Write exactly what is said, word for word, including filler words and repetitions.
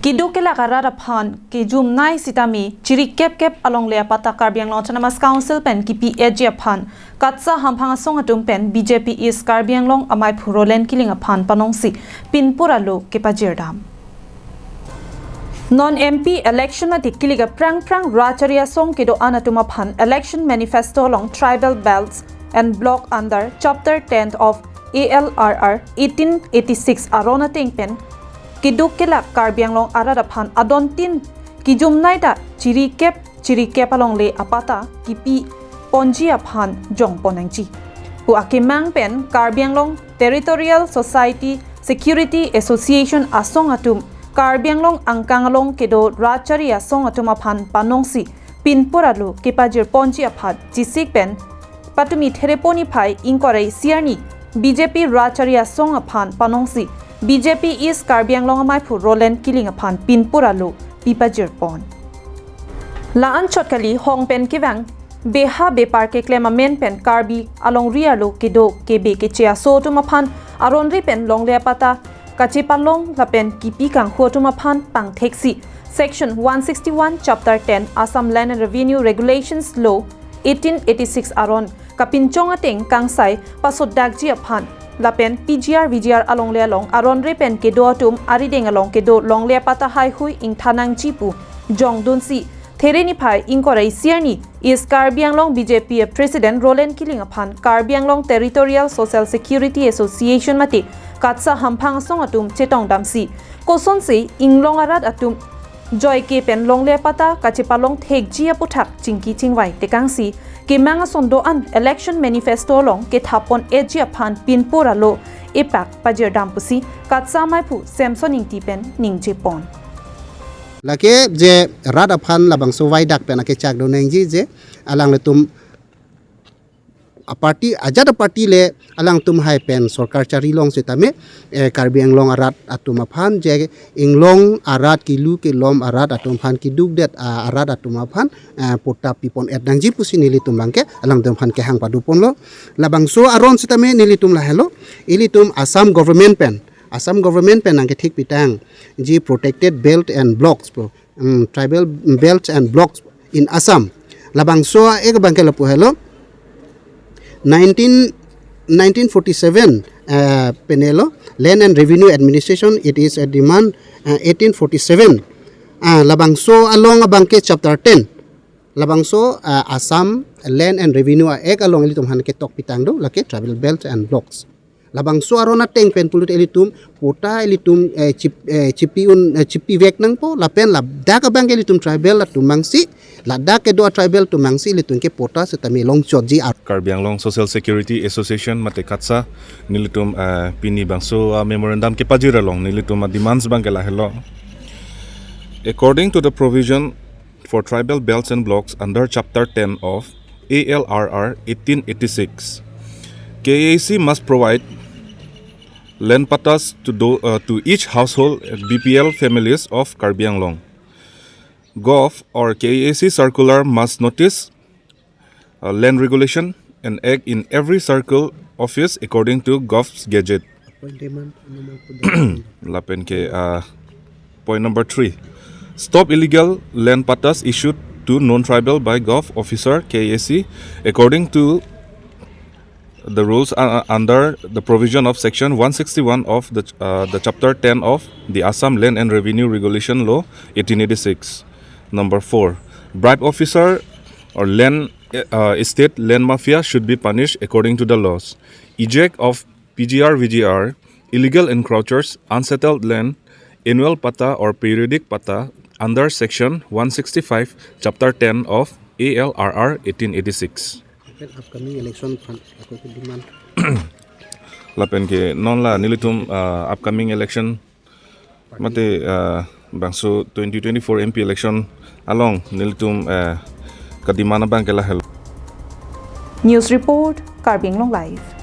Keduk kelak arat aphan kejumnei sitame chiri kep kep alongle apatta Karbi Anglong Autonomous Council pen kipi-etji aphan KATSA hamphang asong atum pen B J P East Karbi Anglong amaiphu Roland Killing aphan panongsi pinpur alo kepajirdam. Non M P election mate kilik aphrang phrang rat chari asong kedo-an atum aphan election manifesto along tribal belts and block under chapter ten of A L R R eighteen eighty-six aron ateng pen keduk kelak Karbi Anglong arat aphan adontin kejumnei ta chiri kep chiri kep alongle apatta kipi ponji aphan jongpon nangji pu akemang pen Karbi Anglong Territorial Society Security Association asong atum Karbi Anglong angkang along kedo rat chari asong atum aphan panongsi pinpur alo kepajir ponji aphan chisik pen patumi Thereponi phai ingkoi ra isi arni B J P rat chari asong aphan panongsi B J P East Karbi Anglong amaiphu Roland Killing aphan pinpur alo pipajir pon. La-an chot kali hong pen kevang beha bepar keklem amen pen Karbi alongri arlo kedo kebe keche aso atum aphan aronri pen longle apatta kachepalong lapen kipi kanghu atum aphan pangtheksi Section one sixty-one Chapter ten Assam Land and Revenue Regulations Law eighteen eighty-six aron kapinchong ateng kangsai pasodakji aphan lapen P G R V G R alongle along aronri pen kedo atum arideng along kedo longle apatta haihui ingthan nangji pu jongdunsi There niphai ingkoi ra isi arni East Karbi Anglong B J P a President Roland Killing aphan Karbi Anglong Territorial Social Security Association mate KATSA hamphang asong atum chetongdamsi kosonsi inglong arat atum joike pen longle apatta kachepalong thekji aputhak chingki chingvai tekangsi kemang ason do-an election manifesto along kethapon-etji aphan pinpur alo epak pajirdam pusi KATSA amaiphu Samson Ingti pen ningjepon. Lake je rat aphan labangso vaidak pen akechak do nangji je alanglitum aparty ajat aparty le alangtum hai pen sorkar chari long sitame eh, Karbi Anglong arat atum aphan je inglong arat kilu kelom arat atum aphan keduk det ah, arat atum aphan eh, patta pipon-et nangji pusi nelitum abangke alangtum aphan kehang padoponlo. Labangso aron sitame nelitum lahelo, ilitum Assam government pen Assam government pen nangkethek pitang ji protected belt and blocks pu, um, tribal belts and blocks in Assam. Labangso ek abangke lapu helo nineteen, nineteen forty-seven uh, penelo Land and Revenue Administration, it is a demand uh, eighteen forty-seven. Uh, labangso along abangke chapter ten. Labangso uh, Assam Land and Revenue Act along ilitum aphan ketok pitang do lake tribal belts and blocks. Labangso aron ateng pen pulote ilitum patta ilitum eh, chip, eh, chipi un eh, chipivek nangpo lapen ladak abangke ilitum tribal atum mangsi ladak kedo tribal atum mangsi ilitum ke patta sitame longchotji ar. Karbi Anglong Social Security Association mate KATSA nelitum eh, pini bangso ah, memorandum kepajir along nelitum ah, demands abangke lahelo. According to the provision for tribal belts and blocks under Chapter ten of A L R R eighteen eighty-six, K A A C must provide land pattas to, do, uh, to each household B P L families of Karbi Anglong. Gov or K A A C circular must notice uh, land regulation and act in every circle office according to Gov's Gazette. Lapen ke uh, point number three. Stop illegal land pattas issued to non-tribal by Gov officer K A A C according to the rules uh, under the provision of section one sixty-one of the, uh, the chapter ten of the Assam Land and Revenue Regulation Law eighteen eighty-six. Number four, bribe officer or land uh, estate land mafia should be punished according to the laws. Eject of P G R V G R, illegal encroachers, unsettled land, annual patta or periodic patta under section one sixty-five, chapter ten of A L R R eighteen eighty-six. Upcoming election fund, ako ke demand. Lapen ke non la nelitum uh, upcoming election mate uh, bangso twenty twenty-four M P election along nelitum uh, kademand abangke lahelo. News report, Karbi Anglong Live.